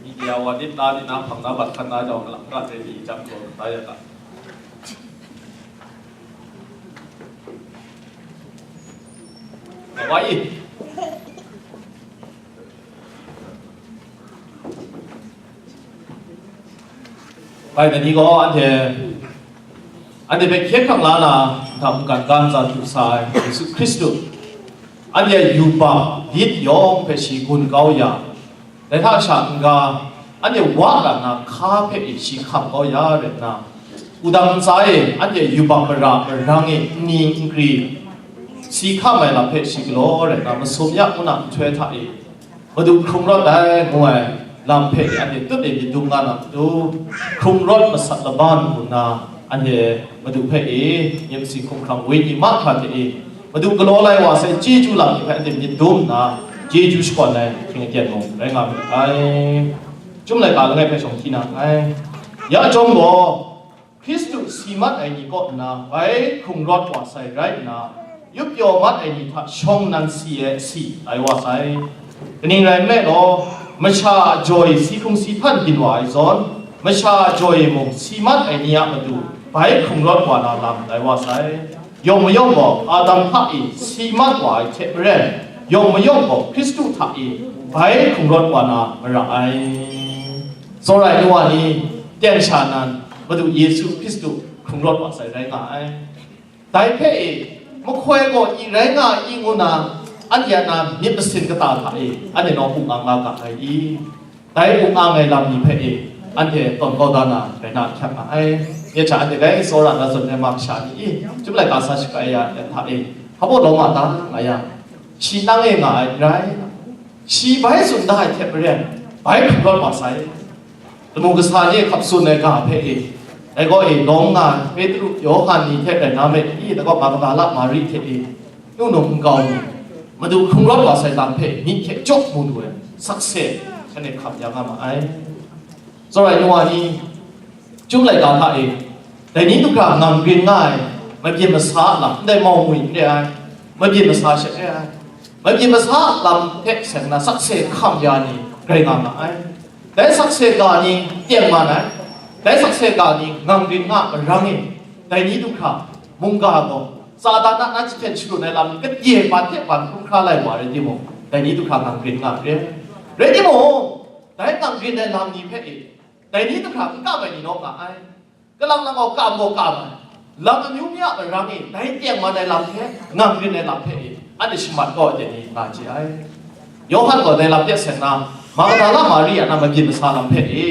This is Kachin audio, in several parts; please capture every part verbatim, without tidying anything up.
Media wa dit na dit na hpang na bat hkan na jau malak ga te mi jam jaw da ya ta. Wa i. Bai, dai ni gaw anhte, anhte hpe hkye hkrang la na, nhtang mungkan ga ntsa hkru sa ai Yesu Hkristu, anhte a yubak lit yawng hpe shi gun kau ya, dai hta sha n-ga, anhte wa ra na hka hpe e shi hkam kau ya rai nna, wudang ntsa e anhte yubak mara marang e nni nkri si hkam ai lam hpe shi galaw rai nna, masum ya ngu na nhtoi hta e, Madu hkrung rawt ai ngu ai lam hpe anhte tut e myit dum nga na matu, hkrung rawt masat laban hku nna anhte Madu hpe e, myit masin hkumhkrang wenyi mahkra hte e, Madu galaw lai wa sai chyeju lam ni hpe anhte myit dum nna, chyeju shakawn ai hkying aten mung rai nga myit ai. Chyum laika langai hpe shawng hti na nngai. Ya chyawm gaw, Hkristu si mat ai ni kaw nna bai hkrung rawt wa sai rai nna, yup pyaw mat ai ni hta shawng nan si e si tai wa sai. Kaning rai nme law, masha a jaw e si hkrung si hpan byin wa ai zawn, masha a jaw e mung si mat ai ni a matu bai hkrung rawt wa na lam tai wa sai. Yawng mayawng gaw Adam hta e si mat wa ai hte maren, yawng mayawng gaw Hkristu hta e bai hkrung rawt wa na mara ai. Tsawra ai nu wa ni, teng sha nan, Madu Yesu Hkristu hkrung rawt wa sai rai nga ai. Dai hpe e, mahkoi gaw i rai nga ai i ngu na, anhte a na myit masin kata hta e, anhte nawng hpung nga nga ga ai i? Dai hpung nga ai lam ni hpe e, anhte tawn kau da na rai na ahkyak nga ai. Nye hta anhte bai tsawra na zawn ai ma kasha ni i, chyum laika sa shakai ya ai hta e, hpa baw lawm a ta nga yang, shi nang e nga ai n rai, shi bai tsun da ai hte maren, bai hkrung rawt wa sai. Lamu kasa ni hkap tsun ai ga hpe e, dai gaw e, lawm nga ai Petru, Yawhan ni hte rai na me i, dai gaw Magdala Mari hte e, nu num nkau ni, Madu hkrung rawt wa sai lam hpe myit hte chyaw mu lu ai sakse, shanhte hkam ya nga ma ai. Tsawra ai nu wa ni, chyum laika hta e, dai ni du hkra ngang rin nga ai, mabyin masa a lam, ndai mau ngwi n re ai, mabyin masa she re ai, mabyin masa a lam hpe seng na sakse hkam ya ni rai nga ma ai. Dai sakse ga ni tengman ai, dai sakse ga ni ngang rin nga marang e, dai ni du hkra mungga gaw Satan a na jahten sharun ai lam ni kadye ban hte ban hkrum hkra lai wa rai timung, dai ni du hkra ngang rin nga re. Rai timung, dai ngang rin ai lam ni hpe e, dai ni du hkra n kam ai ni naw nga ai. Kalang lang gaw kam gaw kam ai. Lam amyu myu a marang e, dai tengman ai lam hte, ngang rin ai lam hpe e, anhte shamat kau ai ni nga chye ai. Yawhan gaw dai lam de seng na, Magdala Mari a na mabyin masa lam hpe e,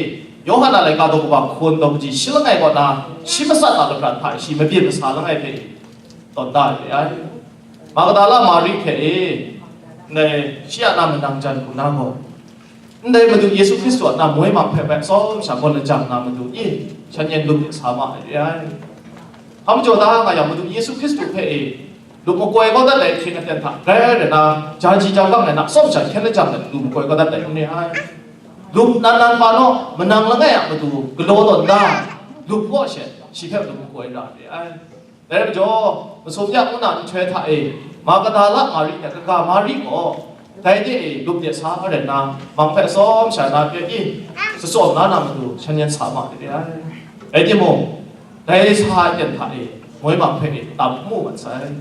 Yawhan a laika daw kaba hkun daw kaji shi langai kaw na, shi matsat a lapran hta e shi mabyin masa langai hpe e, tawn da ai re ai. Magdala Mari hpe e, ndai shi a na manang jan hku na gaw, ndai Madu Yesu Hkristu a na moi mang hpe bai tsawm sha gawn lajang na matu e, shan yen lup de sa ma ai re ai. Hpa majaw da nga yang, Madu Yesu Hkristu hpe e, lup makoi kau dat ai hkying aten hta grai rai na, ja ji ja gang ai na tsawm sha hkyen lajang let lup makoi kau dat ai n re ai. Lup nan nan pa naw, manang langai a matu galaw tawn da ai, lup kaw she, shi hpe lup makoi ra re ai. Dai majaw, masum ya ngu na nhtoi hta e, Magdala Mari hte kaga Mari gaw, dai de e lup de sa rai nna, mang hpe tsawm sha na pyi, tsawm na na matu shan yen sa ma de ai. Rai timung, dai sa ai ten hta e, moi mang hpe e tam mu mat sai.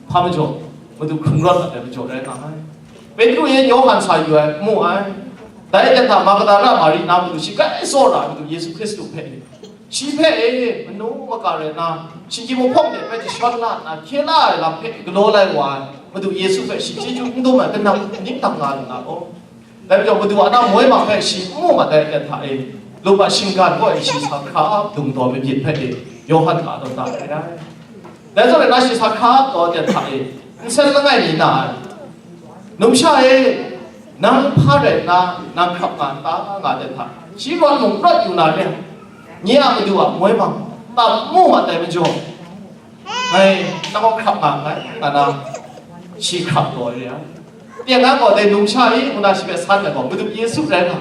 Hpa majaw, Madu hkrung rawt mat ai majaw rai nga ai. Petru yen Yawhan sa yu ai, mu ai. Dai ten hta Magdala Mari na matu shi grai tsawra ai Madu Yesu Hkristu hpe e, shi hpe e manu maka rai nna, shinggyim mahpawng de hpe jashawn la nna, hkye la ai lam hpe galaw lai wa ai Madu Yesu hpe shi chyeju n dum ai kanang ning dang nga lu na gaw, dai majaw Madu a na moi mang hpe shi n mu mat ai aten hta e, lup a shinggan kaw e shi sa hkra dung taw mabyin hpe e, Yawhan hta tawn da ai. Dai zawn rai na shi sa hkra taw aten hta e, nsen langai mi na ai. Numsha e, nang hpa rai nna, nang hkrap nga n ta, nga ai hta, shi rawt mung rawt yu na re ai. Nye a Madu a moi mang, tam mu mat ai majaw, ngai nang gaw hkrap nga nngai, nga na, Shi hkrap taw re ai. Tenggang gaw dai numsha e ngu na shi hpe san ai gaw, Madu Yesu rai nga.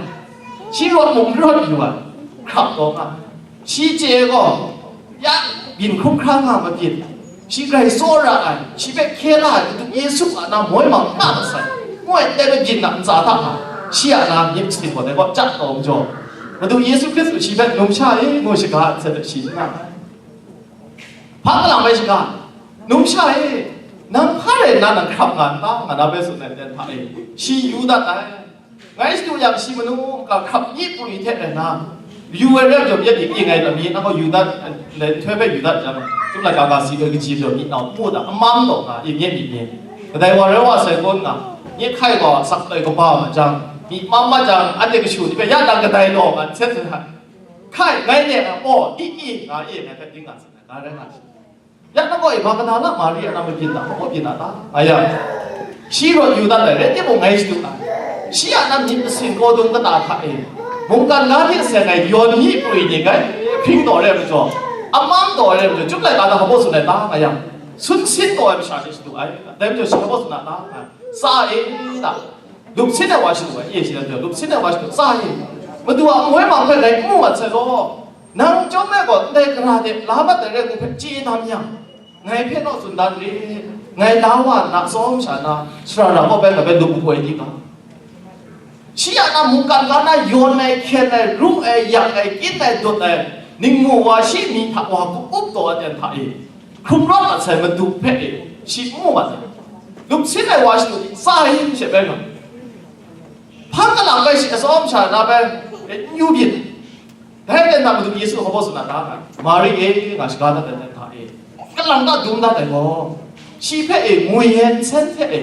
Shi rawt mung n rawt yu ai, hkrap taw nga ai. Shi chye gaw, ya byin hkrum hkra nga mabyin, shi grai tsawra ai, shi hpe hkye la ai, Madu Yesu a na moi mang n nga masai, ngu ai ndai mabyin a ntsa hta nga, shi a na myit masin gaw dai gaw chyat taw majaw, Madu Yesu Hkristu shi hpe numsha e ngu shaga ai hte shi n nga ai. Hpa kalang bai shaga, numsha e, nang hpa rai nna nang hkrap nga n ta, nga na bai tsun ai ten hta e, shi yu dat ai. Ngai shadu yang shi manu maka hkrap myi pru hte rai nna, yu ai rai jawm yet ning ing ai lam ni, nang gaw yu dat, nhtoi hpe yu dat jang, chyum laika ga si ai kaji daw myi nau mu da, amam taw nga, ing yet ning ni. Kadai wa rai wa sai kaw nna, nye hkai gaw asak ai kaba ma jang, myi mam ma jang, anhte kashu ni hpe ya dang kadai taw nga, htet htet hkai, ngai ne nga, aw, i i nga, i ngai hpe ding nga, tsun ai, ga rai nga shi. Ya nang gaw, Magdala Mari a na mabyin da, hpaw byin da ta? Nga yang, shi rawt yu dat ai, rai timung ngai shadu ai. Shi a na myit masin kawdung kata hta e, mungkan ga hte seng ai yawn myi pru ni grai hpring taw re ai majaw, amam taw re ai majaw, chyum laika hta hpaw tsun ai ta? Nga yang, sun sin taw ai masha hte shadu ai, dai majaw shi hpaw tsun a ta? Nga, tsa e ta? Lup sin ai wa shadu ai, e shi nan jaw, lup sin ai wa shadu, tsa e? Madu a ngu ai ma hpe ngai n mu mat sai law, nang chyawm ai gaw ndai gara de la mat ai rai ngu hpe chye na myang, ngai hpe naw tsun dan rit, ngai la wa nna tsawm sha na, sara ra kaw bai ngai bai lup makoi di ga. Shi a na mungkan ga na yawn ai, hkyen ai, ru ai, yak ai, kyin ai, dut ai, ningmu wa shi myi hta wa kup up taw ai ten hta e, hkrum rawt mat sai Madu hpe e, shi n mu mat ai. Lup sin ai wa shadu ni tsa e she bai nga. Hpang kalang bai shi atsawm sha na bai, e, n yu byin. Dai ten hta Madu Yesu hpaw tsun a ta? Mari e, nga shaga dat ai ten hta e, kalang ta dum dat ai gaw, shi hpe e ngwi ai nsen hte e,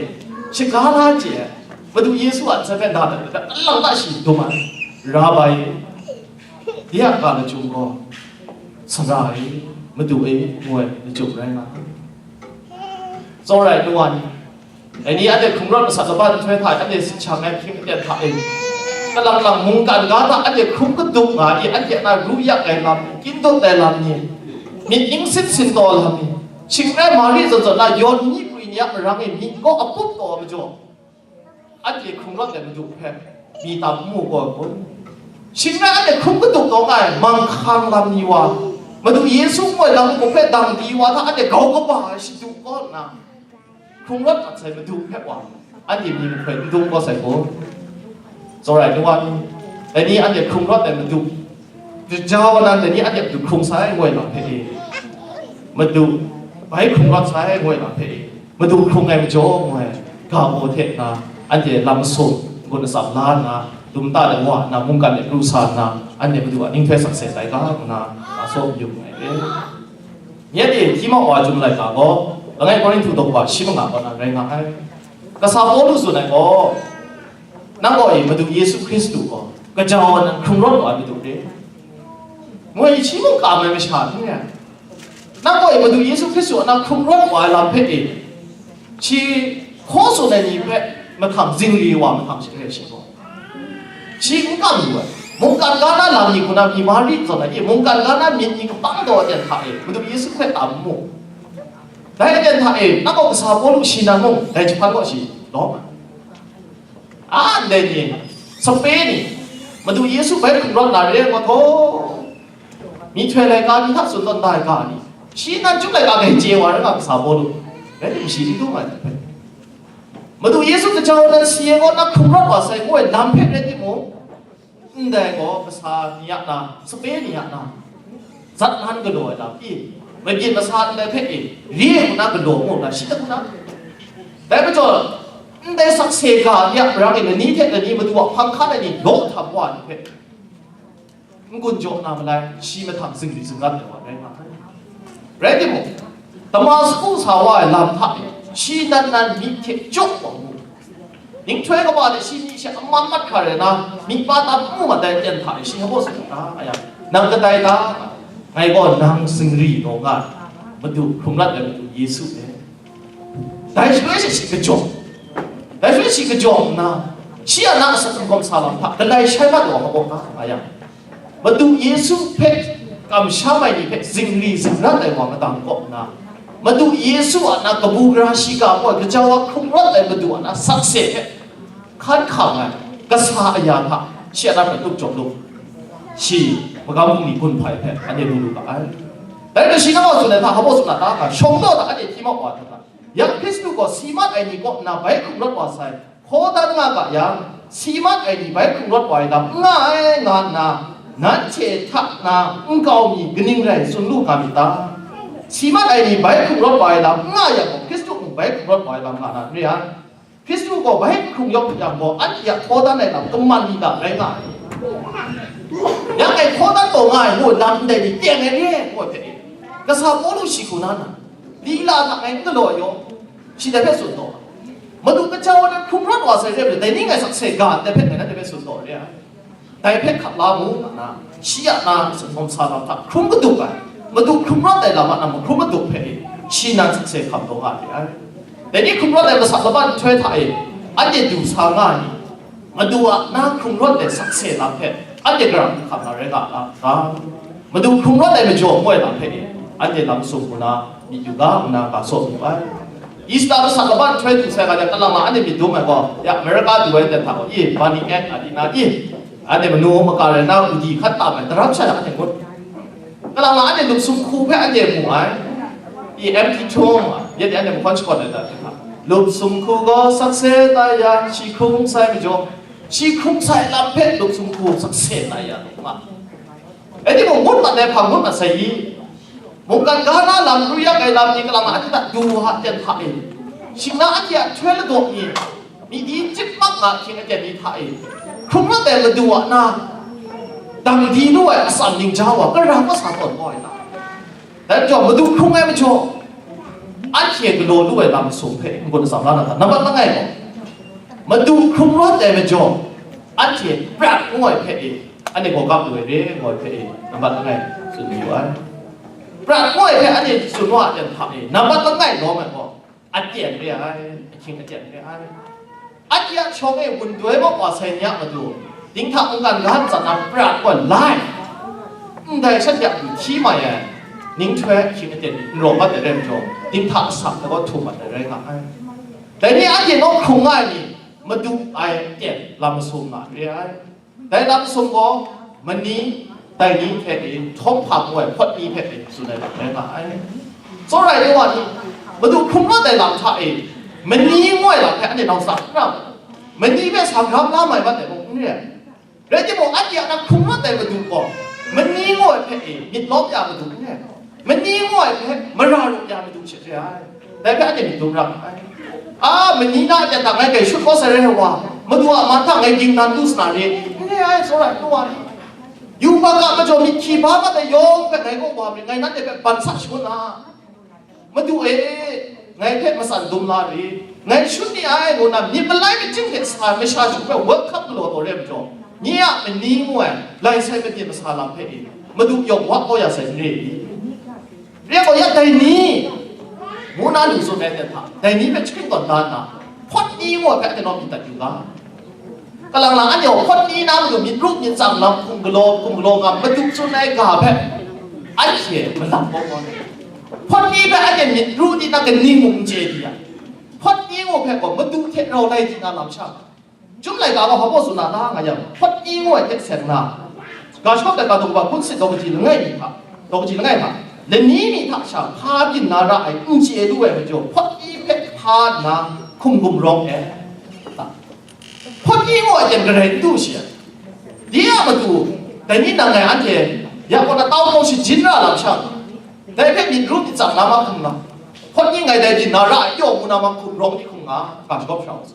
shaga la chye ai, Madu Yesu a nsen hpe nat ai, kalang ta shi dum ai, Rabai e, de a ga lachyum gaw, Sara e, Madu e, ngu ai lachyum rai nga ai. Tsawra ai nu wa ni, dai ni anhte hkrung rawt masat laban nhtoi hta anhte sin shang ai hpring aten hta e, kalang lang mungkan ga hta anhte hkrum kaduk nga i, anhte a na ru yak ai lam ni, kyin dut ai lam ni, myit ning sin sin taw lam ni, shing rai Mari zawn zawn na yawn myi pru ni a marang e myit kaw apup taw ai majaw, anhte hkrung rawt ai Madu hpe mi tam n mu gaw kun? Shing rai anhte hkrum kaduk taw nga ai manghkang lam ni wa, Madu Yesu ngu ai lam hpe dang di wa hta anhte grau kaba ai shadu kaw nna, hkrung rawt mat sai Madu hpe wa, anhte mi mahkoi n dum kau sai kun? Tsawra ai nu wa ni, dai ni anhte hkrung rawt ai Madu, Jaja wa nan dai ni anhte Madu hkrung sai ngu ai lam hpe e, Madu bai hkrung rawt sai ngu ai lam hpe e, Madu hkrung ai majaw ngu ai ga baw hte nna, anhte lam masum, n-gun atsam la nna, dum ta ai wa nna, mungkan de pru sa nna, anhte Madu a ninghtoi sakse tai ga ngu na, nga saw n yu nngai re. Nye e, hti mau wa Chyum Laika gaw, langai Korinhtu daw wa shi manga kaw na rai nga ai. Kasa Pawlu tsun ai gaw, nang gaw e Madu Yesu Hkristu gaw, gaja wa nan hkrung rawt wa ai Madu re. Moi shi mung kam ai masha ni re. Nang gaw e Madu Yesu Hkristu a na hkrung rawt wa ai lam hpe e, shi hkaw tsun ai ni hpe mahtang zingri wa mahtang shi re shi gaw. Shi n kam lu ai. Mungkan ga na lam ni hku na mi Mari zawn ai, mungkan ga na myit ni kapang taw aten hta e, Madu Yesu hpe tam n mu. Dai aten hta e, nang gaw kasa Pawlu shi nan mung, dai jahpan gaw shi lawm ai. A ndai ni, sape ni, Madu Yesu bai hkrung rawt na re ai gaw htaw, myihtoi laika ni hta tsun tawn da ai ga ni, shi nan Chyum Laika gai chye wa rai nga kasa Pawlu, rai timung shi n dum ai hpe. Madu Yesu gaja wa nan si ai gaw na hkrung rawt wa sai ngu ai lam hpe rai timung, ndai gaw kasa ni a na, sape ni a na, zat nan galaw ai lam i, mabyin masa ndai hpe i, re ai hku na galaw mu na, shi hta hku na. Dai majaw, ndai sakse ga ni a marang e lani hte lani Madu a hpang hkan ai ni law htam wa ai ni hpe, n-gun jaw na malai, shi mahtang zingri zingrat ai wa rai nga ai. Rai timung, Damasku sa wa ai lam hta e, shi nan nan myit hte jaw wa mu. Ninghtoi kaba de shi myi she aman mat hkra rai na, myit pa tam n mu mat ai aten hta e shi hpaw tsun da, aya, nang kadai ta? Ngai gaw nang zingri taw nga ai, Madu, hkrum rat ai Madu Yesu e. Dai shaloi she shi kajawng, dai shaloi shi kajawng nna, shi a na asak hkawm sa lam hta galai shai mat wa hpaw ta, aya, Madu Yesu hpe kamsham ai ni hpe zingri zingrat ai wa madang kaw nna, Madu Yesu a na kabu gara shiga gaw, gaja wa hkrung rawt ai Madu a na sakse hpe hkan hkam ai kasa aya hta shi a na prat lup jawm lup, shi magam bungli gun hpai hpe anhte mu lu ga ai. Dai gaw shi nang a tsun ai hta, hpa baw tsun a ta ga, shawng daw hta anhte hti mat wa hta, yang Hkristu gaw si mat ai ni kaw nna bai hkrung rawt wa sai, hkaw dan nga ga yang, si mat ai ni bai hkrung rawt wa ai lam n nga ai, nga nna, nanhte hta na nkau mi kaning rai tsun lu nga myit ta? Si mat ai ni bai hkrung rawt wa ai lam n nga yang gaw, Hkristu mung bai hkrung rawt wa ai lam nga na n re ai. Hkristu gaw bai hkrung yawk yang gaw, anhte a hkaw dan ai lam kaman mi ga rai nga ai. Yang ngai hkaw dan taw nga ai ngu lam ndai ni teng ai re ai hpe, kasa Pawlu shi hku na na, lila hta ngai n galaw ai yaw, shi dai hpe tsun taw, Madu gaja wa nan hkrung rawt wa sai re ai, dai ni ngai sakse ga ndai hpe ngai nanhte hpe tsun taw re ai. Dai hpe hkap la mu, nga na, shi a na sanhkawm sa lam hta hkrum kadup ai, Madu hkrum rawt ai lam a na mahkrum madup hpe e, shi nan sakse hkam taw nga de ai. Dai ni hkrum rawt ai masat laban nhtoi hta e, anhte du sa nga ai ni, Madu a na hkrum rawt ai sakse lam hpe anhte karam hkam na rai nga a ga? Madu hkrum rawt ai majaw ngu ai lam hpe e, anhte lam sum ngu na myit yu ga, ngu na ga saw mu ai. Easter masat laban nhtoi du sai ga, kalang lang anhte myit dum ai gaw, ya America du ai ten hta gaw, i, Bonnie Ann a di na i, anhte manu maka rai na, udi hkan tam ai, daram sha ya anhte ngut. Kalang lang anhte lup sum hku hpe anhte mu ai. I, M T Chung, ya de anhte mahkawn shakawn ai dat hta, lup sum hku gaw sakse tai ya, shi hkrung sai majaw, shi hkrung sai lam hpe lup sum hku sakse tai ya, lu nga. Rai timung, ngut mat ai hpang ngut mat sai i, mungkan ga na lam, ru yak ai lam ni kalang na anhte hta du wa ten hta e, shing na anhte a nhtoi ladaw ni, myi di chyip mak nga ahkying aten ni hta e, hkrung rawt ai Madu a na, dang di lu ai atsam ning ja wa, kara kawsa tawn kau ai ta? Dai majaw, Madu hkrung ai majaw, anhte galaw lu ai lam masum hpe n-gun atsam la na ta? Nambat langai gaw, Madu hkrung rawt ai majaw, anhte prat ngu ai hpe e, anhte gaw gap lu ai re, ngu ai hpe e, nambat langai tsun mayu ai. Prat ngu ai hpe anhte tsun wa ai hta e, nambat langai lawm ai gaw, aten re ai, ahkying aten re ai. Anhte a shawng e wun doi mat wa sai ni a matu, dinghta mungkan ga ntsa na prat gaw lai, ndai shanhte a matu hti mai ai, ninghtoi ahkying aten ni n raw mat ai rai majaw, dinghta asak ai gaw htum mat ai rai nga ai. Dai ni anhte naw hkrung nga ai ni, Madu ai aten lam masum nga re ai. Dai lam masum gaw, mani, dai ni hpe e, htawm hpang ngu ai hpawt ni hpe e, tsun ai lam rai nga ai. Tsawra ai wa ni, Madu hkrung rawt ai lam hta e, mani ngu ai lam hpe anhte nau tsang n ra mu. Mani hpe sa gram la mai mat ai mung n re ai. Rai timung, anhte a na hkrung rawt ai Madu gaw, mani ngu ai hpe e, myit lawm ya Madu n re ai. Mani ngu ai hpe mara ru ya Madu she re ai. Dai hpe anhte myit dum ra ai. A, mani na a ten hta ngai grai shut kau sai rai wa, Madu a man hta ngai ging nan lu sa na re, n re ai, tsawra ai nu wa ni. Yubak a majaw myit hkyi ba mat ai yawng hpe ngai kaw wa marit, ngai nanhte hpe ban sa shangun a. Madu e, ngai hpe matsan dum la rit, ngai shut ni ai, ngu na myit malai myit chying hte sa ai masha shut hpe welcome galaw taw re ai majaw, nye a mani ngu ai lai sai made masa lam hpe e, Madu yawng wa kau ya sai n re i? Re gaw, ya dai ni, ngu na lu tsun ai hte hta, dai ni hpe chyahkring tawn da nna, hpawt ni ngu ai hpe anhte naw myit dat yu ga. Kalang lang anhte gaw hpawt ni na matu myit ru myit tsang lam hkum galaw, hkum galaw nga, Madu tsun ai ga hpe anhte malang kau kau ai. Hpawt ni hpe anhte myit ru di na kaning mung n chye di yang, hpawt ni ngu hpe gaw Madu hte rau lai di na lam sha. Chyum laika gaw hpa baw tsun na ta nga yang, hpawt ni ngu ai hte seng na, ga shawng ai ga daw kaba hpun sit daw kaji langai mi hta, daw kaji langai hta, lani mi hta sha hpa byin na ra ai n chye lu ai majaw, hpawt ni hpe hpa nna hkum gumrawng e. Hpawt ni ngu ai ten garai n du shi ai. Dai a matu, dai ni nang ngai anhte ya kaw na tau hkau shajin ra lam sha, dai hpe myit ru myit tsang na ma hkum nga, hpawt ni ngai dai byin na ra ai pyaw ngu na ma hkum rawng ni hkum nga, ga shagawp sha u.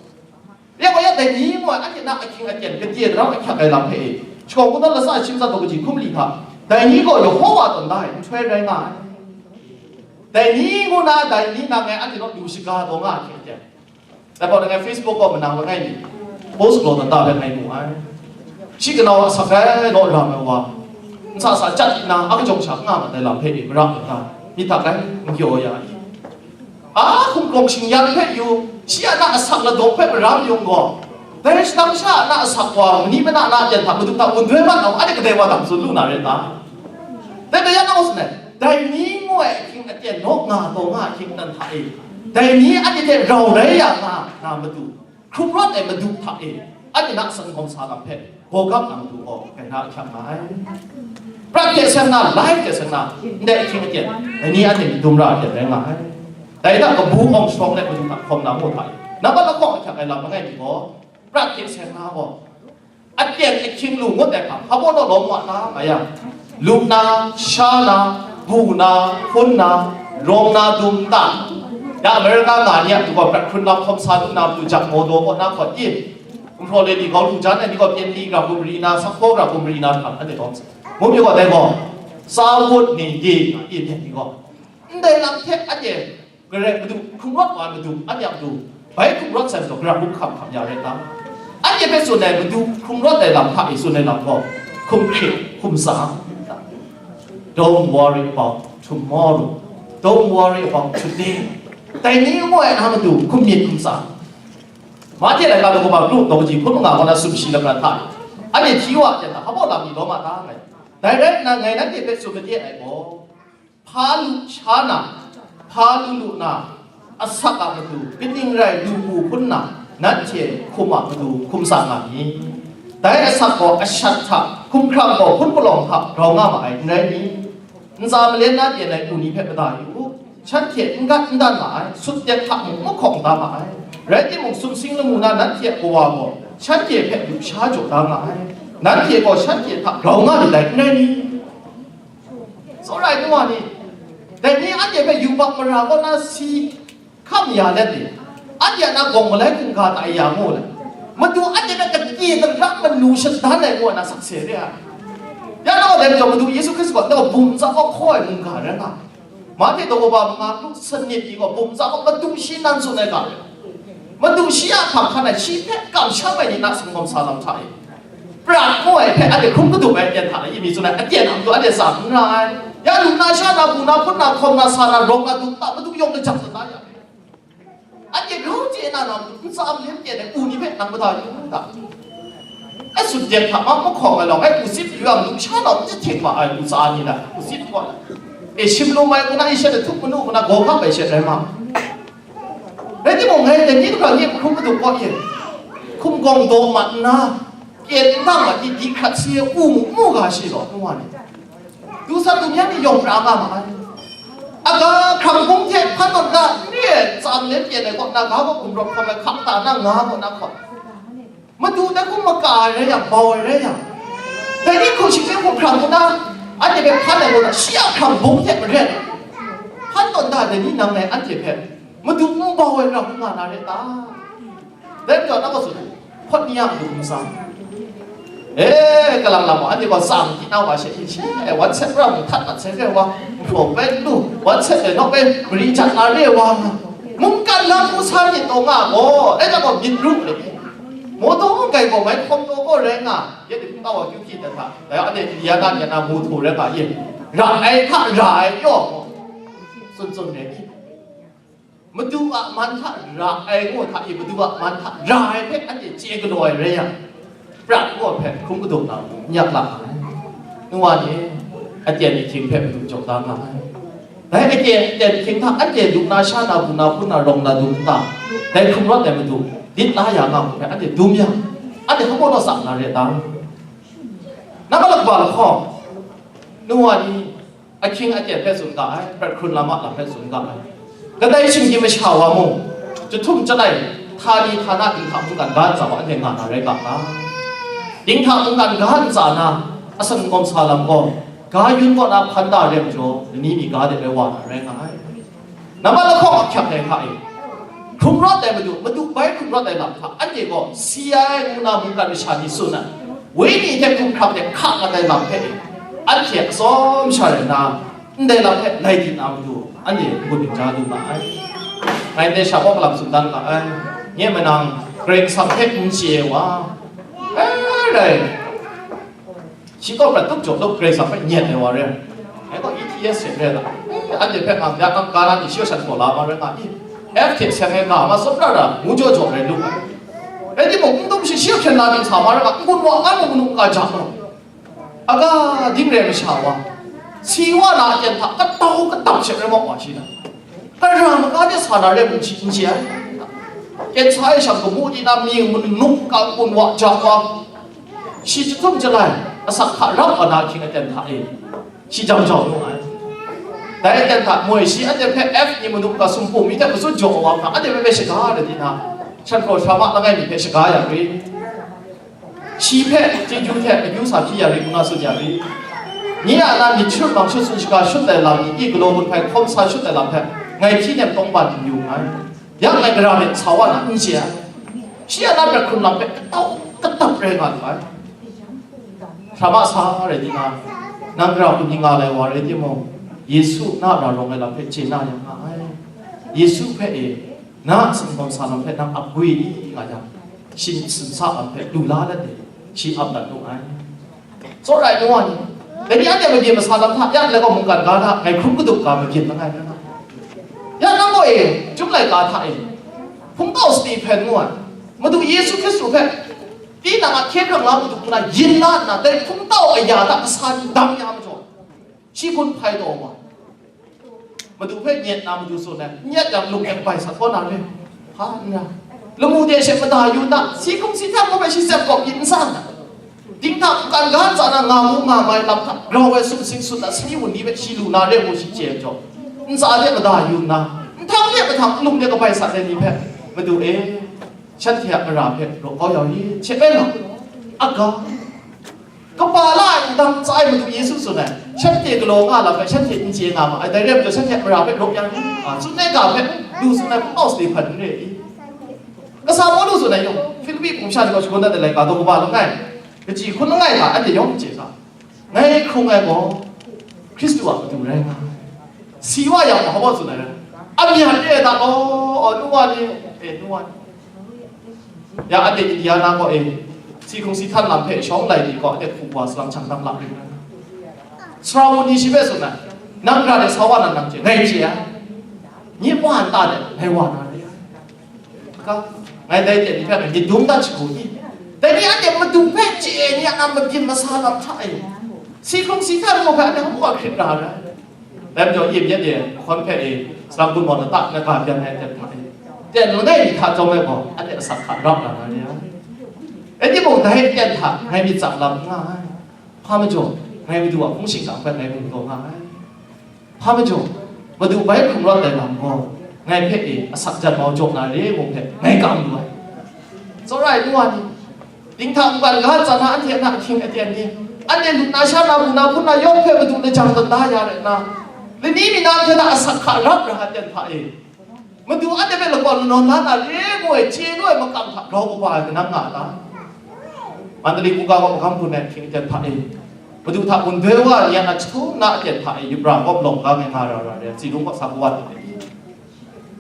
Ya gaw ya dai ni gaw anhte na ahkying aten, gade darau ahkyak ai lam hpe e, shakawn kungdawn latsa ai shingtsang daw kaji hkum li hta, dai ni gaw Yehova tawn da ai nhtoi rai nga ai. Dai ni ngu na, dai ni nang ngai anhte naw lu shaga taw nga ahkying aten. Dai hpawt ngai Facebook gaw manang langai mi post galaw tawn da hpe ngai mu ai. Shi kanau a sak ai law ram ai wa, nsa sa chyat nna a kajawng sha n nga mat ai lam hpe e mara tawn da, myit hta rai n gyaw ya i? A hkum kawng shingyan hpe yu, shi a na asak ladawng hpe maram yung gaw, dai shadang sha a na asak wa, mani mana na yan hta, Madu hta wun doi mat nau, anhte kadai wa dang tsun lu na rai ta? Dai dai ya na gaw tsun ai, Dai ni ngu ai ahkying aten naw nga taw nga ahkying nan hta e, dai ni anhte hte rau rai ya nga na matu, hkrum rawt ai madu hta e, anhte na sanggawm sa lam hpe bawgap na madu gaw, dai na ahkyak nga ai. Prat hte seng na, life hte seng na, ndai ahkying aten, dai ni anhte myit dum ra aten rai nga ai. Dai hta kabu awng sharawng let madu hta hkawm na mu hta e, nambat lahkawng ahkyak ai lam langai mi gaw, prat hte seng na gaw, aten ahkying lu ngut ai hpang, hpa baw naw lawm wa ta nga yang, lu na, sha na, bu na, hpun na, rawng na, dum nta, ya Amerika nga ni a, du gaw prat hkrun lam hkawm sa lu na, matu jak maw daw kaw na hkawt i, gumhpraw le ni gau lu jan ai ni gaw, pyen li gra gumri na, sakhaw gra gumri na hkam, anhte tawng sa. Mum yu gaw dai gaw, sa wut ni di nga i hte ni gaw, ndai lam hte anhte Karai Madu, hkrung rawt wa ai Madu, anhte a Madu, bai hkrung rawt sai majaw, Karai Madu hkam hkam ya rai ta? Anhte hpe tsun ai Madu, hkrung rawt ai lam hta e tsun ai lam gaw, hkum hkrit, hkum tsang. Don't worry about tomorrow. Don't worry about today. Dai ni ngu ai na Madu, hkum myit, hkum tsang. Mahte laika daw kaba kru, daw kaji hkun manga kaw na sumshi lapran hta e, anhte hti wa ai hta, hpa baw lam ni lawm a ta ngai. Dai rai nna, ngai nanhte hpe tsun made ai gaw, hpa lu sha na, hpa lu lu na, asak a matu, kaning rai lu hku hpun na, nanhte hkum a matu hkum sa nga myit. Dai asak gaw ashat hta, hkumhkrang gaw hpun palawng hta grau nga ma ai, n rai ni? Ntsa malen na pyen ai u ni hpe mada yu u, shanhte n gat n dan ma ai, sut tet hta mung mahkawng da ma ai. Rai timung, sumsing lamu na nanhte a Kawa gaw shanhte hpe lusha jaw da nga ai, nanhte gaw shanhte hta grau nga myit dai, n rai ni? Tsawra ai nu wa ni, dai ni anhte hpe yubak mara kaw na si hkam ya let ni, anhte a na gawng malai hkungga ta ya mu le, Madu anhte hpe kade daram manu shadan ai ngu na sakse re ai. Ya na dai majaw, Madu Yesu Hkristu gaw, nau bum ntsa kaw hkaw ai mungga rai nga. Mahte daw kaba manga, lu sanit ni gaw bum ntsa kaw Madu shi nan tsun ai ga, Madu shi a hpang hkan ai, shi hpe kamsham ai ni na sanggawm sa lam hta e, prat ngu ai hpe anhte hkrum kadup ai aten hta na, yi mi tsun ai, aten a matu anhte tsang n ra ai. Ya lu na, sha na, bu na, hpun na, hkawm na, sa na, rawng na, dum na, Madu yawng lajang sa da ya. Anhte grau chye na, na matu ntsa malem pyen ai u ni hpe nang mada yu u ta? Ai sut jet hta ma mahkawng ai lawng, ai u sit yu yang, lusha lawng n jahting ma ai, u tsa ni na, u sit gaw na, e shim lum ai ngu na, e shet ai htup manu ngu na, gaw hkap ai shet rai ma. Rai timung, ngai dai ni hkra nye hkrum madu kaw e, hkum gawng daw mat nna, kyen n dang mat di, di hkrat si e, u mu mu ga shi law, nu wa ni. Du sat du myan ni yawng pra nga ma ai. Aga hkrang bung hte hpan tawn ga, n re ai tsa malem pyen ai kaw na, ga kaw gumrawt hkawm ai hkang ta na, nga kaw na hkawt. Madu dai hkum maka ai rai yang, bau ai rai yang, dai ni hku shingkyim hku hkrang ngu na, anhte hpe hpan ai ngu na, shi a hkrang bung hte maren, hpan tawn da ai dai ni nang ngai anhte hpe, Madu n bau ai ram n nga na rai ta? Dai majaw, na gaw tsun, hpawt ni a matu n tsang. E, kalang lam gaw, anhte gaw tsang hti na wa she hte she, WhatsApp ram htat mat sai re wa, hpraw bai n lu, WhatsApp e nawk bai mari jat na re wa, mungkan lam hku sa myit taw nga gaw, dai hta gaw myit ru ai, maw taw kai gaw mai hkawm taw gaw rai nga, ya de hpung kau wa kyu hpyi dan hta, dai anhte Indiana ni na mu htu rai nga ye, ra ai hta ra ai yaw, tsun tsun rai ni? Madu a man hta ra ai ngu hta i, Madu a man hta ra ai hpe anhte chye galaw ai rai yang, prat gaw hpe hkrum kadu na n yak la ai. Nu wa ni, aten ahkying hpe Madu jaw da nga ai. Dai aten, aten ahkying hta anhte lu na, sha na, bu na, hpun na, rawng na, dum nta, dai hkrum rawt ai Madu dit la ya nga hpe anhte dum yang, anhte hpa baw naw tsang na re ta? Nambat lakba lahkawng, nu wa ni, ahkying aten hpe tsun ga ai, prat hkrun lam a lam hpe tsun ga ai. Kadai shinggyim masha wa mung, chyahtum chyalai, htani htana dinghta mungkan ga ntsa wa anhte nga na rai ga ta? Dinghta mungkan ga ntsa na, asan gawm sa lam gaw, ga yun kaw na hpan da re majaw, lani mi ga de rai wa na rai nga ai. Nambat lahkawng ahkyak ai hta e, hkrum rawt ai Madu, Madu bai hkrum rawt ai lam hta, anhte gaw si ai ngu na mungkan masha ni tsun ai, wenyi hte hkumhkrang hte hka mat ai lam hpe e, anhte atsawm sha rai nna, ndai lam hpe lai di na matu, anhte n-gun n-ja lu nga ai. Ngai ndai sha kaw galam tsun dan ga ai. Nye manang, Karai Kasang hpe n chye ai wa, e, rai, shi kaw prat tup jaw tup, Karai Kasang hpe nyet ai wa re. Ngai gaw E T S hte re ai, anhte hpe ngang ya ngang ga na ni shi shan hkaw la ma rai nga i, F hte seng ai ga ma tsawp ra ra, ngu jaw jaw rai lu ai. Rai timung, n dum shi shi hkyen la ding sa ma rai nga, n-gun wa nga mung, manu n-ga ja mu. Aga ding re ai masha wa, Si wa na aten hta katau katap she rai wa shi na. Kara maka de sa na re mung shi n chye ai. Kyen sa ai shang kamu di na mi manuk ka kun wa ja wa. Shi chyahtum chyalai, asak hka rap wa na ahkying aten hta e, shi jam jau nu ai. Dai aten hta moi shi aten hpe F ni manuk ka sumpu mi hte matsun jaw wa hkra, aten hpe bai shaga ai di na, shan hkraw sha ma langai mi hpe shaga ya ri. Shi hpe chyeju hte akyu sa hpyi ya ri, ngu na tsun ya ri. Nye a na myit shut mang shut tsun shaga shut ai lam ni, i galaw gun hpai hkawm sa shut ai lam hpe, ngai hpyi nem tawng ban n yu nngai. Yang ngai gara myit sa wa na n chye ai. Shi a na hpe hkrung lam hpe katau katap rai nga lu ai. Hkra ma sa rai di na, nang gara hku ni nga lai wa rai timung, Yesu na ra rawng ai lam hpe chye na yang nga ai. Yesu hpe e, na a sumgaw sa lam hpe nang ap gwi nga yang, shi myit sin sa lam hpe lu la let e, shi ap dat nu ai. Tsawra ai nu wa ni, dai ni anhte mabyin masa lam hta ya n lai gaw, mungkan ga hta ngai hkrum kadup ga mabyin langai na. Ya nang gaw e, Chyum laika hta e, hpungtau Stehpan ngu ai, Madu Yesu Hkristu hpe tinang a hkye hkrang la Madu ngu na yin la nna, dai hpungtau aya hta kasa ni dam ya majaw, shi hkun hpai taw wa. Madu hpe nyet na Madu tsun ai, n yet yang lung e bai sa taw na re. Hpa n ra. Lamu de she mada yu nna, si hkrung si htan hpe shi tsep kawp pyi n sa nna, dinghta mungkan ga ntsa na nga mu nga mai lam hta, grau ai sumsing sun na sani wunli hpe shi lu na re ngu shi chye ai majaw, ntsa de mada yu nna, nhtang de mahtang nlung de kabai sat ai ni hpe, Madu e, shanhte a mara hpe raw kau yau i, hte bai nga, aga, kaba la ai wudang tsa ai Madu Yesu tsun ai, shanhte galaw nga lam hpe shanhte n chye nga ma ai, dai rai majaw shanhte a mara hpe raw yang, a, tsun ai ga hpe lu tsun ai hpungtau Stehpan n re i? Kasa Pawlu tsun ai yawng, Hpilipi hpung sha ni gaw shagun dat ai laika daw kaba langai, kaji hkun langai hta anhte yawng chye sa, ngai hkrung ai gaw Hkristu a matu rai nga ai. Si wa yang gaw, hpa tsun ai rai? Amyat re ai ta gaw, nu wa ni, e, nu wa ni. Ya, anhte Indiana kaw e, si hkrung si htan lam hpe shawng lai ni kaw, anhte hku wa salang hkyang dang la ring ai. Sara wun ni shi hpe tsun ai, nang gara de sa wa na nang chye, ngai chye ai. Nye wa nta de, ngai wa na re ai. Ka, ngai dai ten ni hpe ngai myit dum dat shagu i? Dai ni anhte Madu hpe chye ai ni a mabyin masa lam hta e, si hkrung si htan gaw hpe anhte hpa hkrit ra ai. Dai majaw, yin yet e, hkawn hpe e, salang gun maw lata na ga byan ai aten hta e, ten langai mi hta chyawm ai gaw, anhte asak hka rap na na re ai. Rai timung, dai aten hta ngai myit tsang lam n nga ai. Hpa majaw, ngai Madu a hpung shingkang hpe ngai mu taw nga ai. Hpa majaw, Madu bai hkrung rawt ai lam gaw, ngai hpe e asak jan mau jaw na re mung hpe ngai kam lu ai. Tsawra ai nu wa ni, dinghta mungkan ga ntsa na anhte a na ahkying aten ni, anhte lut na sha na, bu na, hpun na yawng hpe Madu lajang dan da ya rai nna, lani mi na hte na asak hka rap ra ai aten hta e, Madu anhte hpe lakawn lanawn la na re ngu ai chye lu ai makam hta grau kaba ai kanang nga a ta? Mandali hkungga gaw magam gun ai ahkying aten hta e, Madu hta gun doi wa ai ni a na jahtum na aten hta e, yubra kawp lawng ga ngai nga ra ra re ai, tsi lung kaw sa kawan ai,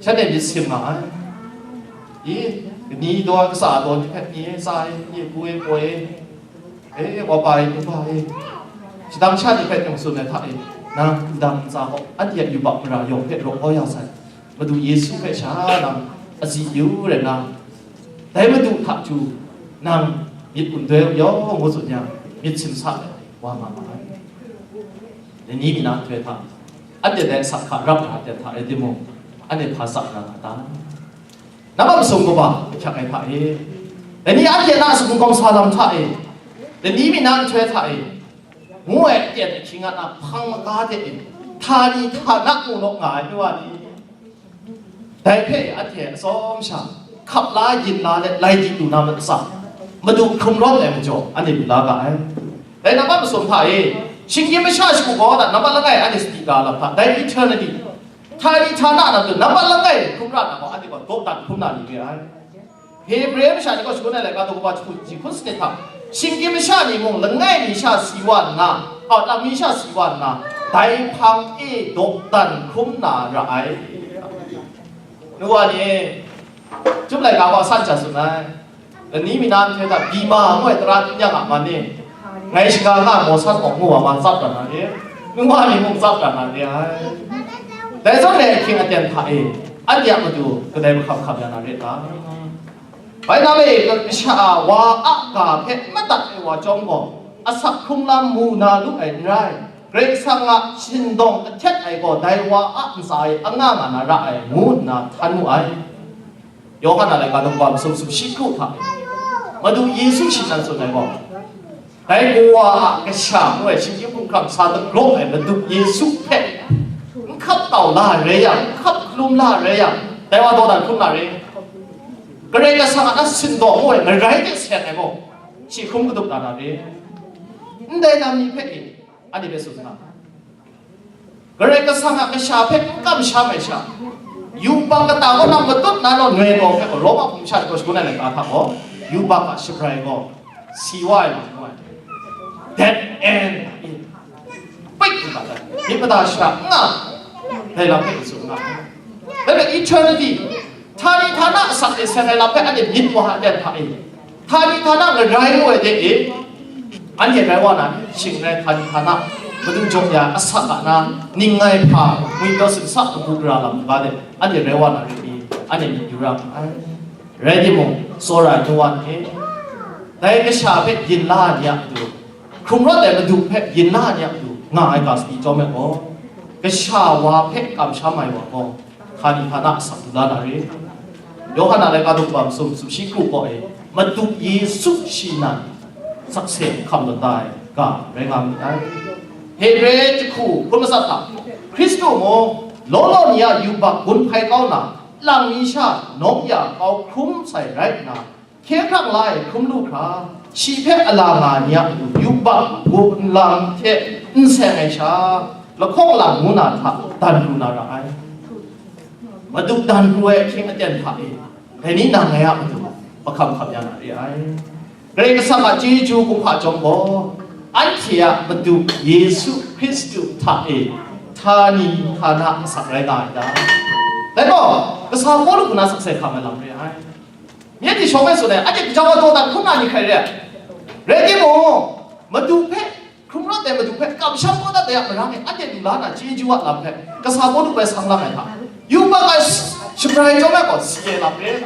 shanhte myit sim nga ai. I, kani daw ai, kasa daw ni hpe, ni e, tsa e, ni e, pu e, poi e, e, wa pa e, nu pa e, shadang sha ni hpe teng tsun ai hta e, nang ndang ntsa gaw anhte a yubak mara yawng hpe raw kau ya sai. Madu Yesu hpe sha nang azi yu rai nna, dai Madu hta chyu nang myit gun doi u yaw, ngu tsun yang, myit simsa ai wa nga ma ai. Lani mi na nhtoi hta, anhte dai asak hka rap na aten hta rai timung, anhte hpa tsap na nga ta? Nambat masum kaba ahkyak ai hta e, lani anhte na sumgawm sa lam hta e, lani mi na nhtoi hta e, ngu ai aten ahkying a na hpang maga de e, htani htana mu naw nga ai nu wa ni, dai hpe anhte atsawm sha hkap la yin la let lai di lu na matsa, Madu hkrum rawt ai majaw, anhte lu la ga ai. Dai nambat masum hta e, shinggyim masha shagu gaw na nambat langai anhte sadi ra lam hta, dai eternity, htani htana lam tu nambat langai hkrum ra na gaw, anhte gaw dawdan hkrum na ni re ai. Hebre masha ni gaw shangun ai laika daw kaba jahku ji hkun sanit hta, shinggyim masha ni mung langai mi sha si wa nna, aw, lang mi sha si wa nna, dai hpang e dawdan hkrum na ra ai. Nu wa ni, Chyum laika wa san sha tsun ai. Lani mi na nhtoi hta Bima ngu ai tara n yang a man e, ngai shaga nga ai Mawsan awng ngu wa ma tsap ra na re, nu wa ni mung tsap ra na re ai. Dai zawn e ahkying aten hta e, anhte a matu kadai mahkam hkam ya na re ta? Bai na le, masha a wa a ga hpe n madat ai wa chyawm gaw, asak hkrung lam mu na lu ai n rai. Karai Kasang a shindawng ahtet ai gaw dai wa a ntsa e anga nga na ra ai, ngu nna htan mu ai. Yawhan a laika daw kaba masum sumshi kru hta e, Madu Yesu shi nan tsun ai gaw, dai Kawa a Kasha ngu ai shinggyim hkumhkrang sa dagraw ai Madu Yesu hpe n hkap kau la rai yang, n hkap hkalum la rai yang, dai wa dawdan hkrum na re. Karai Kasang a na sindawng ngu ai ngarai de seng ai gaw, shi hkrum kadup na na re. Ndai lam ni hpe e, anhte hpe tsun nga. Karai Kasang a Kasha hpe n kamsham ai sha, yubak kata kaw na matut na naw noi gaw hpe gaw, Roma hpung sha daw shagun ai laika hta gaw, yubak a shabrai gaw si wa ai lam ngu ai. Dead end. Pik n mat ai. Myit mada shara n nga. Dai lam hpe tsun nga. Dai hpe eternity, htani htana asak e seng ai lam hpe anhte myit wa ai aten hta e, htani htana ngarai ngu ai de e, anhte rai wa na ni? Shing rai, htani htana Madu jaw ya asak a na, ning ngai hpa, ngwipyaw sinsa, kabu gara lam ga de, anhte rai wa na rai i, anhte myit yu ra ma ai. Rai timung, tsawra ai nu wa ni e, dai Kasha hpe yin la ai ni a matu, hkrung rawt ai Madu hpe yin la ai ni a matu nga ai ga sadi chyawm ai gaw, Kasha wa hpe kamsham ai wa gaw, htani htana asak du la na re. Yawhan a laika daw kaba masum sumshi kru kaw e, Madu Yesu shi nan sakse hkam tawn da ai ga rai nga mi ai. Hebre jahku hkun matsat hta, Hkristu mung, law law ni a yubak gun hpai kau na, lang mi sha nawng ya kau hkrum sai rai nna, hkye hkrang la ai hkrum lu hkra, shi hpe a la nga ai ni a matu yubak ngu nlang hte n seng ai sha, lahkawng lang ngu na hta dan pru na ra ai. Madu dan pru ai ahkying aten hta e, dai ni nang ngai a matu mahkam hkam ya na re ai. Karai Kasang a chyeju kumhpa chyawm gaw, anhte a Madu Yesu Hkristu hta e htani htana asak rai nga ai ta? Dai gaw, kasa Pawlu hku na sakse hkam ai lam re ai. Myit ni shawng e tsun ai, anhte gaja wa dawdan hkrum na ni hkrai re ai. Rai timung, Madu hpe, hkrung rawt ai Madu hpe kamsham kau dat ai a marang e, anhte lu la na chyeju a lam hpe, kasa Pawlu bai sang lang ai hta, yubak ai sh-, shabrai chyawm ai gaw si ai lam re ai.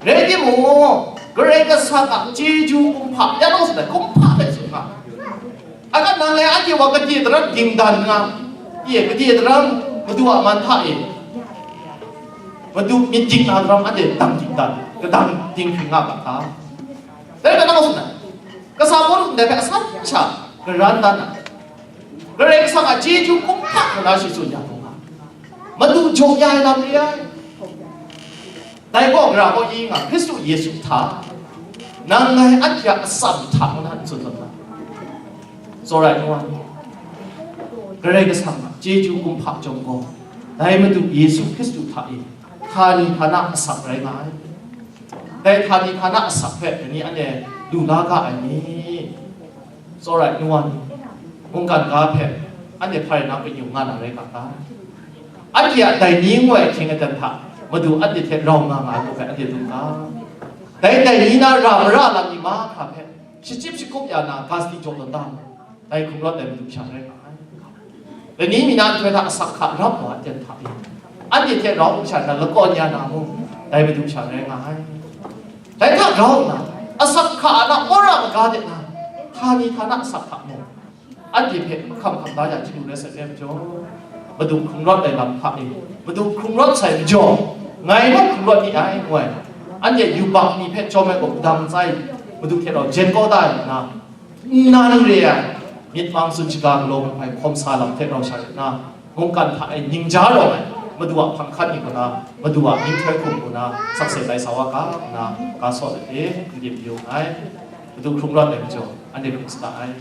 Rai timung, Karai Kasang a chyeju kumhpa, ya nang tsun ai, kumhpa hpe tsun nga. Akan nang le anhte wa kade daram dingdan nga, ye, kade daram Madu a man hta e, Madu myit dik na daram anhte dang dingdan, kadang dinghpring nga ga ta? Dai hpe nang tsun ai, kasa Pawlu ndai hpe asan sha garan dan ai. Karai Kasang a chyeju kumhpa hkra shi tsun ya hkawng nga, Madu jaw ya ai lam re ai. Dai gaw gara kaw yi nga, Hkristu Yesu hta, nang ngai anhte a atsam hta ngu na n tsun tawn na? Tsawra ai nu wa, Karai Kasang a chyeju kumhpa chyawm gaw, dai Madu Yesu Hkristu hta e htani htana asak rai nga ai. Dai htani htana asak hpe dai ni anhte lu la ga ai ni? Tsawra ai nu wa ni, mungkan ga hpe anhte hpa rai na pyi yu nga na rai ga ta? Anhte a dai ni ngu ai ahkying aten hta Madu anhte hte rau nga nga ai hku hpe anhte dum ga. Dai dai ni na ra mara lam ni mahkra hpe shachyip shakup ya na ga sadi jaw tawn da mu. Dai hkrung rawt ai Madu sha rai nga ai. Lani mi na nhtoi hta asak hka rap wa ai aten hta e, anhte hte rau n sha na lakawn ya na mung, dai Madu sha rai nga ai. Dai hta grau nna, asak hka a na wora maga de na, htani htana asak hka mung, anhte hpe mahkam hkam da ya chyalu rai sai re ai majaw, Madu hkrung rawt ai lam hta e, Madu hkrung rawt sai majaw, ngai mung hkrung rawt ni ai, ngu ai. Anhte yubak ni hpe chyawm ai gaw, dang tsai, Madu hte rau jen kau da ai nna, nnan re ai, myit mang tsun shaga galaw ai hkawm sa lam hte rau sha ret nna, mungkan hta e ningja rawng ai, Madu a hpang hkan ni kaw na, Madu a myihtoi hkum kaw na, sakse tai sa wa ga nna, ga sawt ai hte n dim yu nngai. Madu hkrung rawt ai majaw, anhte hkrung sa ai.